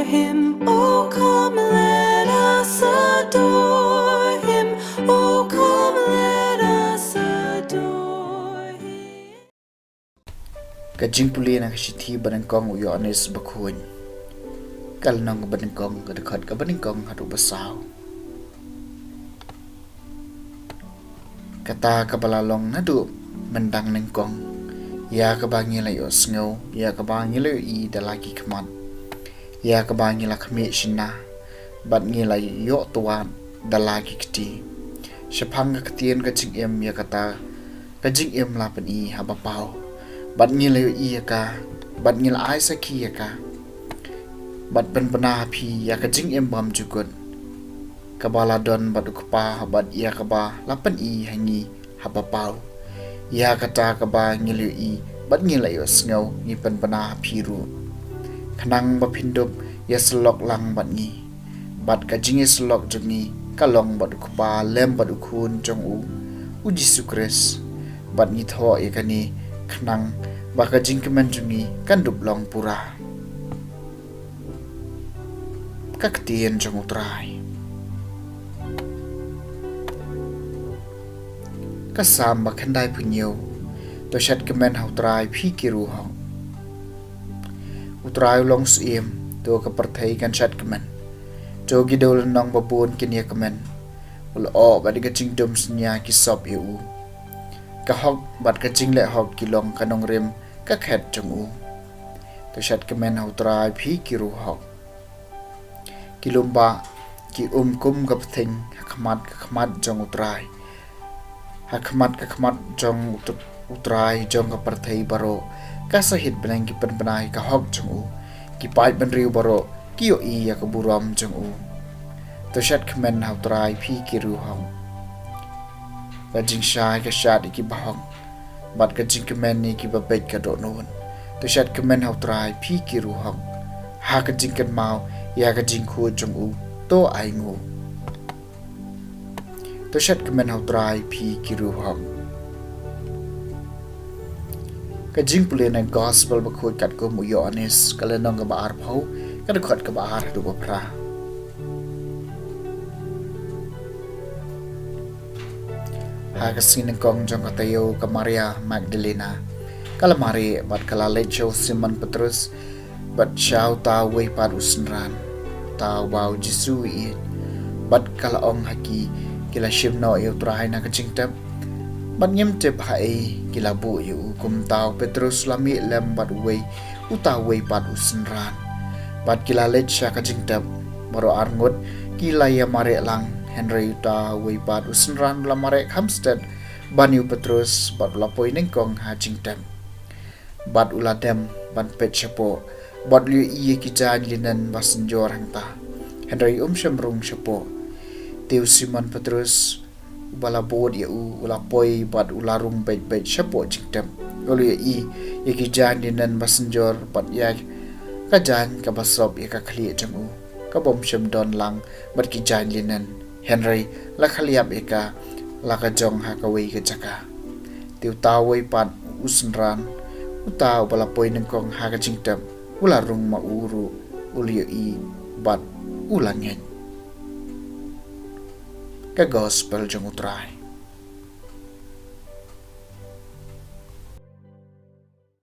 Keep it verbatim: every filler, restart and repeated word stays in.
Him, oh come, let us adore him. Oh come, let us adore him. Ka jingpule na ka shithi ba nyngkong u Ïoannis Bakhuid. Ka lynnong ba nyngkong, ka dkhot kaba nyngkong haduh ba saw. Kata kaba la long naduh myndang nyngkong, ïa kaba ngi la ïohsngew, ïa kaba ngi la ïohi da la ki khmat, ïa kaba ngi la khmih shynna, bad ngi la ïoh twad da la ki kti. Shaphang ka ktien ka jingim, ïa kata ka jingim la pyni ha bapaw, bad ngi la ïohi ïa ka, bad ngi la ai sakhi ïa ka, bad pynbna ha phi ïa ka jingim bymjukut, kaba la don bad u Kpa, bad ïa kaba la pyni ha ngi ha bapaw. Ïa kata kaba ngi la ïohi bad ngi la ïohsngew ngi pynbna ha phi ruh, khnang ba phin dup ïasyllok lang bad ngi. Bad ka jingïasyllok jong ngi ka long bad u Kpa lem bad u Khun jong u, u Jisu Khrist. Bad ngi thoh ïa kane khnang ba ka jingkmen jong ngi kan dup long pura. Ka ktien jong u Trai. Ka Salm ba khyndai phew hynñiew. To shad kmen ha u Trai phi ki ruh hok. U Trai u long syiem, to ka pyrthei kan shad kmen. To ki dewlynnong ba bun kin ïa kmen. U la oh bad ka jingdum synñia ki sop ïa u. Ka hok bad ka jingleh hok ki long ka nongrim ka khet jong u. To shad kmen ha u Trai phi ki ruh hok. Ki lum bah ki um kum ka bthing ha khmat ka khmat jong u Trai. Ha khmat ka khmat jong u Tr-, u Trai jong ka pyrthei baroh. Ka sahit bneng ki pynbna ïa ka hok jong u. Ki paid bynriew baroh ki ïohi ïa ka burom jong u. To shad kmen ha u Trai phi ki ruh hok. Ka jingshai ka shad ïa ki bahok, bad ka jingkmen ïa ki babeit ka dohnud. To shad kmen ha u Trai phi ki ruh hok. Ha ka jingkynmaw ïa ka jingkhuid jong u, to ainguh. To shad kmen ha u Trai phi ki ruh hok. Ka jingpule na Gospel Bakhuid katkum u Ïoannis, ka lynnong kaba arphew, ka dkhot kaba ar haduh ba phra. Ha ka sngi nyngkong jong ka taïew, ka Maria Magdalena ka la mareh bad ka la leit sha u Simon Petrus bad sha uta uwei pat u synran, uta uba u Jisu u ïeit. Bad ka la ong ha ki, ki la shim noh ïa u Trai na ka jingtep, bad ngim tip haei ki la buh ïa u. Kumta u Petrus u la mih lem bad uwei, uta uwei pat u synran. Bad ki la leit sha ka jingtep. Baroh arngut ki la ïa mareh lang, hynrei uta uwei pat u synran u la mareh kham stet ban ïa u Petrus, bad u la poi nyngkong ha jingtep. Bad u la dem ban peit shapoh, bad u la ïohi ïa ki jaiñ linen ba synjor hangta, hynrei um shym rung shapoh. Te u Simon Petrus, uba la bud ïa u, u la poi bad u la rung beit beit shapoh jingtep. U la ïohi ïa ki jaiñ linen ba synjor bad ïa ka jaiñ kaba sop ïa ka khlieh jong u, kaba um shym don lang bad ki jaiñ linen, hynrei la khylliap ïa ka, la ka jong ha kawei ka jaka. Te uta uwei pat u synran, uta uba la poi nyngkong ha ka jingtep, u la rung ma u ruh, u la ïohi bad u la ngeit. Ka Gospel jong u Trai.